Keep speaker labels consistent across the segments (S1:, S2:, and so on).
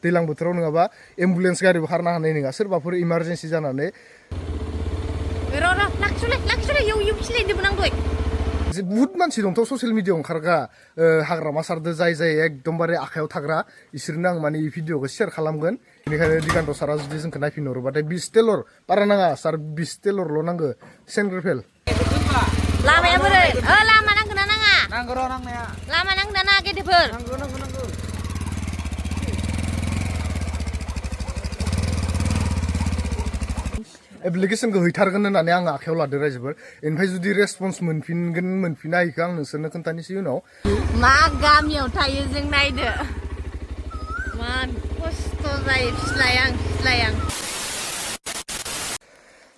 S1: दैलां बोथोराव नङाबा एम्बुलेन्स गारिबो खारनो हानाय नङा सोरबाफोर इमारजेन्सि जानानै बहुत मानसि दंथ' ससियेल मिडियायाव ओंखारग्रा हाग्रामा सारदो जाय एकदमबारे आखायाव थाग्रा इसोरनो आं माने भिडिअखौ शेयार खालामगोन बेनिखायनो दिगान्त सारा जुदि जोंखौ नायफिनहरोबाथाय 20 टेलर बारा नाङा सार 20 टेलरल' नांगौ सेंग्रेफेल
S2: लामाया बोरै लामा नांगोन ना नाङा
S3: नांगौ र' नांनाया
S2: लामा नांगोन ना नाङा गेदेरफोर
S3: नांगौ
S1: एप्लिकेसनखौ हैथारगोन होननानै आं आखायाव लादो रायजोफोर इनिफ्राय जुदि रेसपन्स मोनफिना इखौ आं नोंसोरनो खोन्थानोसै उनाव
S2: मा गामियाव थायो जों नायदो मा खस्थ' जायो फिस्लायां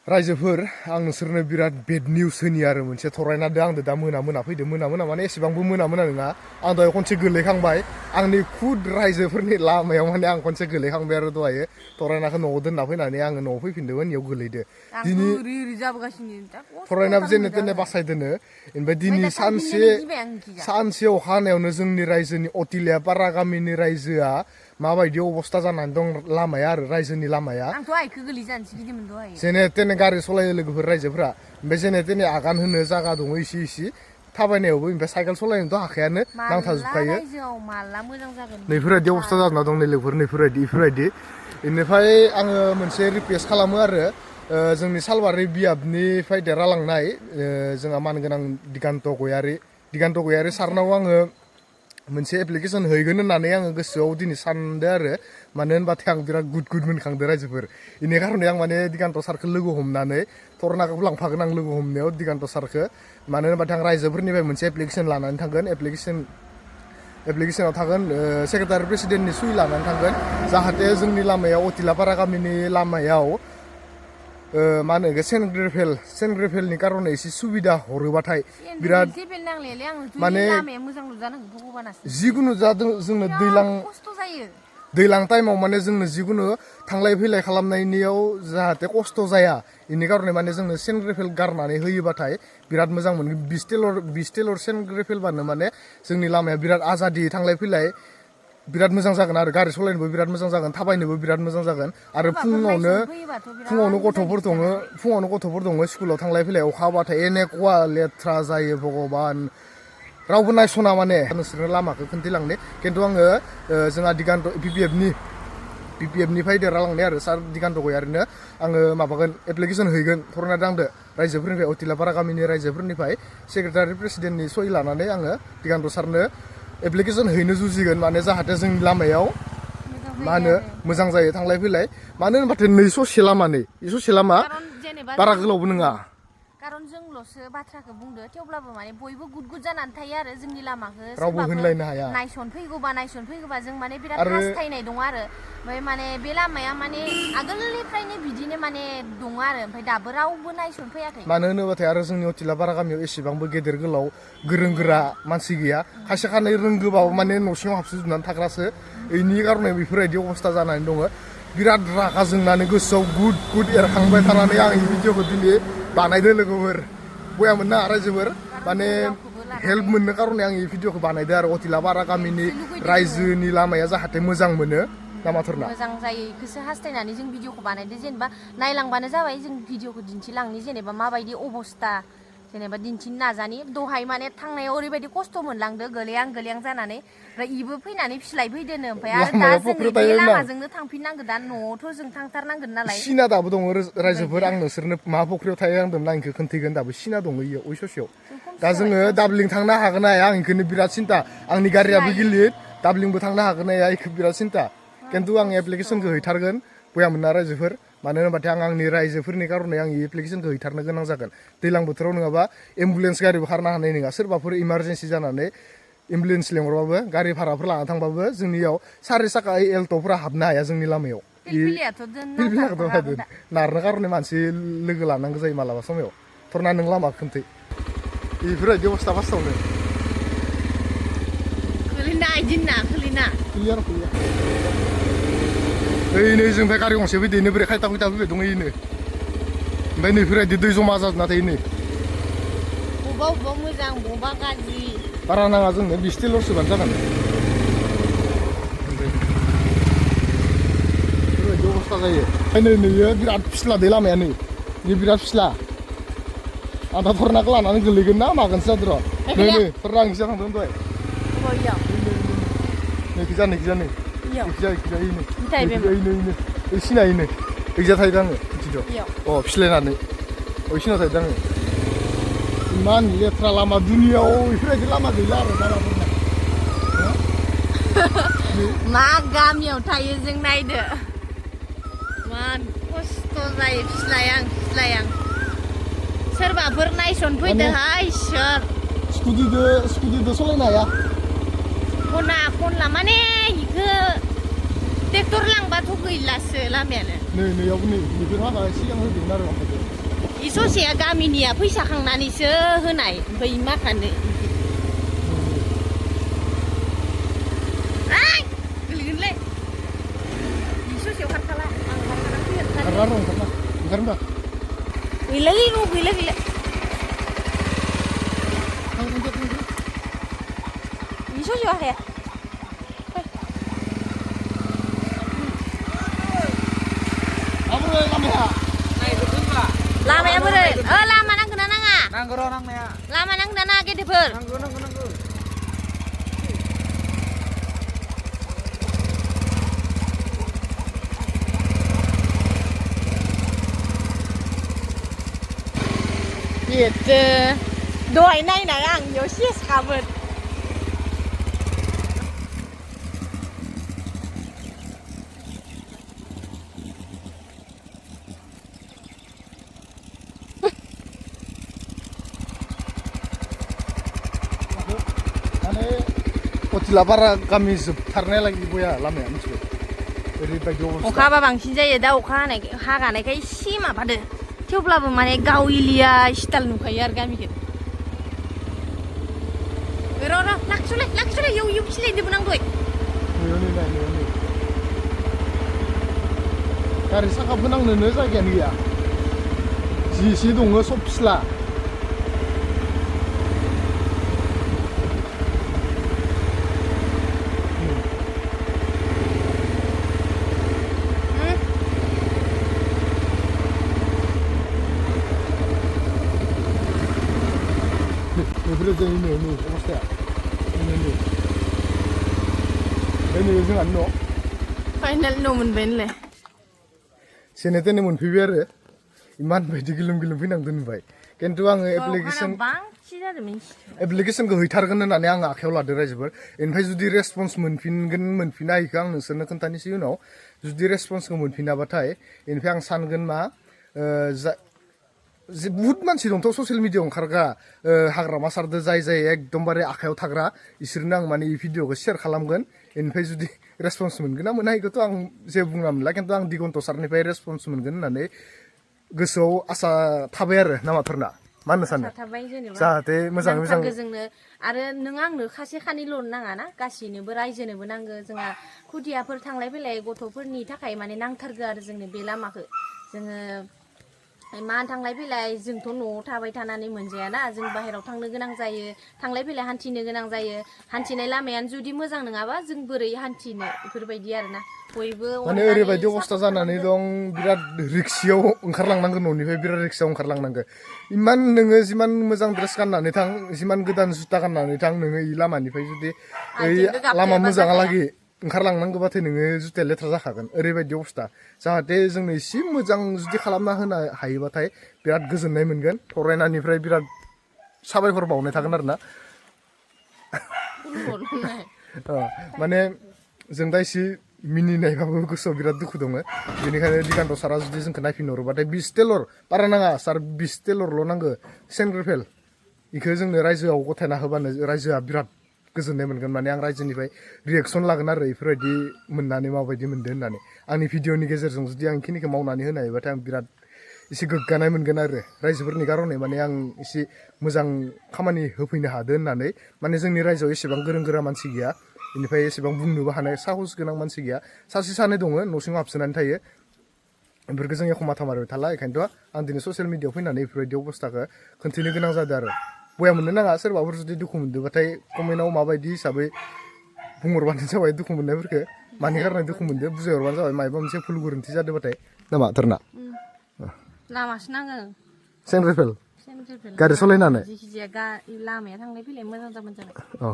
S1: रायजोफोर आं नोंसोरनो बिराद बेड निउस होनि आरो मोनसे थरायना दो आंदो दा मोना फैदो मोना माने एसेबांबो मोना नङा आं दहाय खनसे गोलैखांबाय आंनि खुद रायजोफोरनि लामायाव माने आं खनसे गोलैखांबाय आरो दहाय थरायनाखौ न'आव दोनना फैनानै आङो न'आव फैफिनदोंमोन इयाव गोलैदो दिनै थरायना जेने तेने बासायदोनो ओमफ्राय दिनै सानसे अखा हानायावनो जोंनि रायजोनि अतिलियापारा गामिनि रायजोआ माबायदि अबस्था जानानै दं लामाया आरो रायजोनि लामाया
S2: आंथ' आइखौ गोलैजानोसै गिदिंमोन दहाय
S1: जेने तेने गारि सलायो लोगोफोर रायजोफोरा ओमफ्राय जेने तेने आगान होनो जागा दङ इसे थाबायनायावबो ओमफ्राय साइकेल सलायनोथ' हाखायानो नांथाजोबखायो नैफोरबायदि अबस्था जाना दं नै लोगोफोर इफोरबायदि बेनिफ्राय आङो मोनसे रिकुवेस्ट खालामो आरो जोंनि सालबारि बियाबनिफ्राय देरालांनाय जोंहा मानगोनां दिगान्त गयारि सारनाव आङो मोनसे एप्लिकेसन हैगोन होननानै आङो गोसोआव दिनै सानदों आरो मानो होनबाथाय आं बिराद गुद मोनखांदों रायजोफोर बेनि खारनै आं माने दिगान्त सारखौ लोगो हमनानै थरनाखौबो लांफागोन आं लोगो हमनायाव दिगान्त सारखौ मानो होनबाथाय आं रायजोफोरनिफ्राय मोनसे एप्लिकेसन लानानै थांगोन एप्लिकेसनाव थागोन सेक्रेटारि प्रेसिडेन्टनि सुइ लानानै थांगोन जाहाथे जोंनि लामायाव अतिलापारा गामिनि लामायाव मा होनो सेन्ट ग्रेभेलनि कारणे एसे सुबिदा हरोबाथाय बिराद माने जिखुनु जादों जोंनो दैलां टाइमाव माने जोंनो जिखुनु थांलाय फैलाय खालामनायनियाव जाहाथे खस्थ' जाया बेनि कारणे माने जोंनो सेन्ट ग्रेभेल गारनानै होयोबाथाय बिराद मोजां मोनगोन 20 टेलर सेन्ट ग्रेभेलबानो माने जोंनि लामाया बिराद आजादि थांलाय फैलाय बिराद मोजां जागोन आरो गारि सालायनोबो बिराद मोजां जागोन थाबायनोबो बिराद मोजां जागोन आरो फुङावनो गथ'फोर दङ स्कुलाव थांलाय फैलाय अखा हाबाथाय एनेकुवा लेथ्रा जायो भगबान रावबो नायस'ना माने नोंसोरनो लामाखौ खोन्थिलांनो खिन्थु आङो जोंहा दिगान्त बिपिएफनिफ्राय देरहालांनाय आरो सार दिगान्त गयारिनो आङो माबागोन एप्लिकेसन हैगोन फरायना दांदो रायजोफोरनिफ्राय अतिलापारा गामिनि रायजोफोरनिफ्राय सेक्रेटारि प्रेसिडेन्टनि सहि लानानै आङो दिगान्त सारनो एप्लिकेसन हैनो जुजिगोन माने जाहाथे जोंनि लामायाव मा होनो मोजां जायो थांलाय फैलाय मानो होनबाथाय नै ससे लामा बारा गोलावबो नङा
S2: कारन जोंल'सो बाथ्राखौ बुंदो थेवब्लाबो माने बयबो गुद जानानै थायो आरो जोंनि लामाखौ
S1: रावबो होनलायनो हाया
S2: नायसनफैगौबा जों माने बिराद हास्थायनाय दं आरो ओमफ्राय माने बे लामाया माने आगोलनिफ्रायनो बिदिनो माने दङ आरो ओमफ्राय दाबो रावबो नायसनफैयाखै
S1: मानो होनोबाथाय आरो जोंनि अतिलापारा गामियाव एसेबांबो गेदेर गोलाव गोरों गोरा मानसि गैया खायसे खानै रोंगोबाबो माने न' सिङाव हाबसोजोबनानै थाग्रासो बेनि कारणे बेफोरबायदि अबस्था जानानै दङ बिराद रागा जोंनानै गोसोआव गुद एरखांबाय थानानै आं এই भिडिअखौ दिनै बानायदो लोगोफोर बयामोन ना रायजोफोर माने हेल्प मोननो कारणे आं এই भिडिअखौ बानायदो आरो अतिलापारा गामिनि रायजोनि लामाया जाहाथे मोजां मोनो लामाफोरना
S2: मोजां जायो इखौसो हास्थायनानै जों भिडिअखौ बानायदो जेनेबा नायलांबानो जाबाय जों भिडिअखौ दिन्थिलांनि जेनेबा माबायदि अबस्था जेनेबा दिन्थिनो नाजानि दहाय माने थांनायाव ओरैबायदि खस्थ' मोनलांदो गोलैयां जानानै ओमफ्राय इबो फैनानै फिस्लायफैदोनो ओमफ्राय आरो दा जों बे लामाजोंनो थांफिननांगो दा न'आवथ' जों थांथारनांगोन नालाय
S1: सिना दाबो दङ रायजोफोर आं नोंसोरनो मा फख्रियाव थायो आंदोंमोन आं इखौ खोन्थिगोन दाबो सिना दङ इयो ओइ ससेयाव दा जोङो दाबलिं थांनो हागोन ना हाया आं इखौनो बिराद सिन्था आंनि गारियाबो गिलिर दाबलिंबो थांनो हागोन ना हाया इखौ बिराद सिन्था खिन्थु आं एप्लिकेसनखौ हैथारगोन बयामोन ना रायजोफोर मानो होनबाथाय आं आंनि रायजोफोरनि कारणे आं एप्लिकेसनखौ हैथारनो गोनां जागोन दैलां बोथोराव नङाबा एम्बुलेन्स गारिबो खारनो हानाय नङा सोरबाफोर इमारजेन्सि जानानै एम्बुलेन्स लेंहरबाबो गारि भाराफोर लाना थांबाबो जोंनियाव सारि साखा एल्ट'फोरा हाबनो हाया जोंनि लामायाव नारनो कारणे मानसि लोगो लानांगौ जायो मालाबा समाव थरना नों लामा खोन्थै बेफोरबायदि अबस्था फार्स्टआवनो नै जोंनिफ्राय गारि गंसे फैदो नै बोरै खायथा खुयथा फैबाय दङ इनो ओमफ्राय नैफोरबायदि दै जमा जाजोबना थायो नै
S2: बबेबा मोजां बबेबा गाज्रि
S1: बारा नाङा जोंनो 20 टेलरसोबानो जागोन अबस्था जायो ओंखायनो नैयो बिराद फिस्ला दै लामाया नै बिराद फिस्ला आं दा थरनाखौ लानानै गोलैगोन ना मागोनसो जादों र' नै थरना आं इखिजा थांदों दहाय नै इखिजा सिनायोनो इखिजा थाहैदों आङो मिथिद' अ फिस्लायनानै इसिनाव थाहैदों आङो इमान लेथ्रा लामा दुनियाव इफोरबायदि लामा गैला आरो लामाफोरना
S2: मा गामियाव थायो जों नायदो मा खस्थ' जायो फिस्लायां सोरबाफोर नायसन फैदोहाय सोर
S1: स्कुटिदो सलायनो हाया
S2: खनला माने इखो ट्रेक्टर लांबाथ' गैलासो लामायानो
S1: नैयावबो बेफोर माबा सिगां होदोंमोन आरो
S2: इ ससेया गामिनिया फैसा खांनानैसो होनाय ओमफ्राय माखानो गोलैगोनलै इ ससेयाव खारखाला आं खारखाना फैगोन
S1: ओंखारबा
S2: गैला इ ससेयाव हाया लामाया बोरै लामा नांगोन ना नाङा
S3: नांगौ र' नांनाया
S2: लामा नांगोन ना नाङा गेदेरफोर
S3: नांगौ
S2: बेथो दहाय नायनाय आं बेयाव सेसखामोन
S1: कथिलापारा गामि जोबथारनाय लागि बया लामाया मिथिबाय ओरैबायदि अबस्था
S2: अखा हाबा बांसिन जायो दा अखा हागानायखाय एसे माबादो थेवब्लाबो माने गाव एलिया स्टाइल नुखायो आरो गामिखौ र' लाखस'लाय इयाव फिसिलायदोंमोन आं दहाय
S1: गारि साखा फोनांनोनो जायगायानो गैया जि एसे दङ सब फिस्ला बेफोरो जोंनि नै अबस्थाया नै जोंहानि न'
S2: फाइनाल न' मोनबाय नोंलाय
S1: जेने तेने मोनफैबाय आरो इमान बायदि गिलुम फैनांदों नुबाय खिन्थु आङो एप्लिकेसनखौ हैथारगोन होननानै आङो आखायाव लादो रायजोफोर इनिफ्राय जुदि रेसपन्स मोनफिना इखौ आं नोंसोरनो खोन्थानोसै उनाव जुदि रेसपन्सखौ मोनफिनाबाथाय इनिफ्राय आं सानगोन मा बहुत मानसि दंथ' ससियेल मिडियायाव ओंखारग्रा हाग्रामा सारदो जाय एकदमबारे आखायाव थाग्रा इसोरनो आं माने इ भिडिअखौ शेयार खालामगोन इनिफ्राय जुदि रेसपन्स मोनगोन ना मोना इखौथ' आं जेबो बुंना मोनला खिन्थु आं दिगन्त सारनिफ्राय रेसपन्स मोनगोन होननानै गोसोआव आसा थाबाय आरो नामाफोरना मा होननो सानो जाहाथे मोजाङै मोजां
S2: जोंनो आरो नों आंनो खासे खानैल' नाङा ना गासैनोबो रायजोनोबो नांगो जोंहा खुदियाफोर थांलाय फैलाय गथ'फोरनि थाखाय माने नांथारगो आरो जोंनो बे लामाखौ जोङो मा थांलाय फैलाय जोंथ' न'आव थाबाय थानानै मोनजायाना जों बाहेराव थांनो गोनां जायो थांलाय फैलाय हान्थिनो गोनां जायो हान्थिनाय लामायानो जुदि मोजां नङाबा जों बोरै हान्थिनो बेफोरबायदि आरोना बयबो
S1: माने ओरैबायदि अबस्था जानानै दं बिराद रिक्सियाव ओंखारलांनांगौ न'निफ्राय बिराद रिक्सायाव ओंखारलांनांगौ इमान नोङो जिमान मोजां ड्रेस गाननानै थां जिमान गोदान जुता गाननानै थां नोङो इ लामानिफ्राय जुदि ओइ लामा मोजाङालागै ओंखारलांनांगौबाथाय नोङो जुताया लेथ्रा जाखागोन ओरैबायदि अबस्था जाहाथे जोंनो एसे मोजां जुदि खालामना होनो हायोबाथाय बिराद गोजोननाय मोनगोन फरायनायनिफ्राय बिराद साबायखर बावनाय थागोन आरोना माने जों दा एसे मिनिनायबाबो गोसोआव बिराद दुखु दङ बेनिखायनो दिगान्त सारा जुदि जोंखौ नायफिनहरोबाथाय 20 टेलर बारा नाङा सार 20 टेलरल' नांगौ सेंग्रेफेल इखौ जोंनो रायजोआव गथायना होबानो रायजोआ बिराद गोजोननाय मोनगोन माने आं रायजोनिफ्राय रिएक्सन लागोन आरो बेफोरबायदि मोननानै माबायदि मोनदों होननानै आंनि भिडिअनि गेजेरजों जुदि आं बेखिनिखौ मावनानै होनो हायोबाथाय आं बिराद एसे गोग्गानाय मोनगोन आरो रायजोफोरनि कारणे माने आं एसे मोजां खामानि होफैनो हादों होननानै माने जोंनि रायजोआव एसेबां गोरों गोरा मानसि गैया बेनिफ्राय एसेबां बुंनोबो हानाय साहस गोनां मानसि गैया सासे सानै दङ न' सिङाव हाबसोनानै थायो बेफोरखौ जों एखमा थामारबाय थाला बेखायनोथ' आं दिनै ससियेल मिडियायाव फैनानै बेफोरबायदि अबस्थाखौ खोन्थिनो गोनां जादों आरो बया मोननो नाङा सोरबाफोर जुदि दुखु मोनदोंबाथाय कमेन्टआव माबायदि हिसाबै बुंहरबानो जाबाय दुखु मोननायफोरखौ मानि खारनाय दुखु मोनदो बुजायहरबानो जाबाय मायबा मोनसे भुल गोरोन्थि जादोंबाथाय नामा धरना
S2: लामासो नाङो
S1: सेंग्राफोर गारि सालायनानै
S2: जिखिजाया लामाया थांलाय फैलाय मोजां जाबानो जाबाय
S1: औ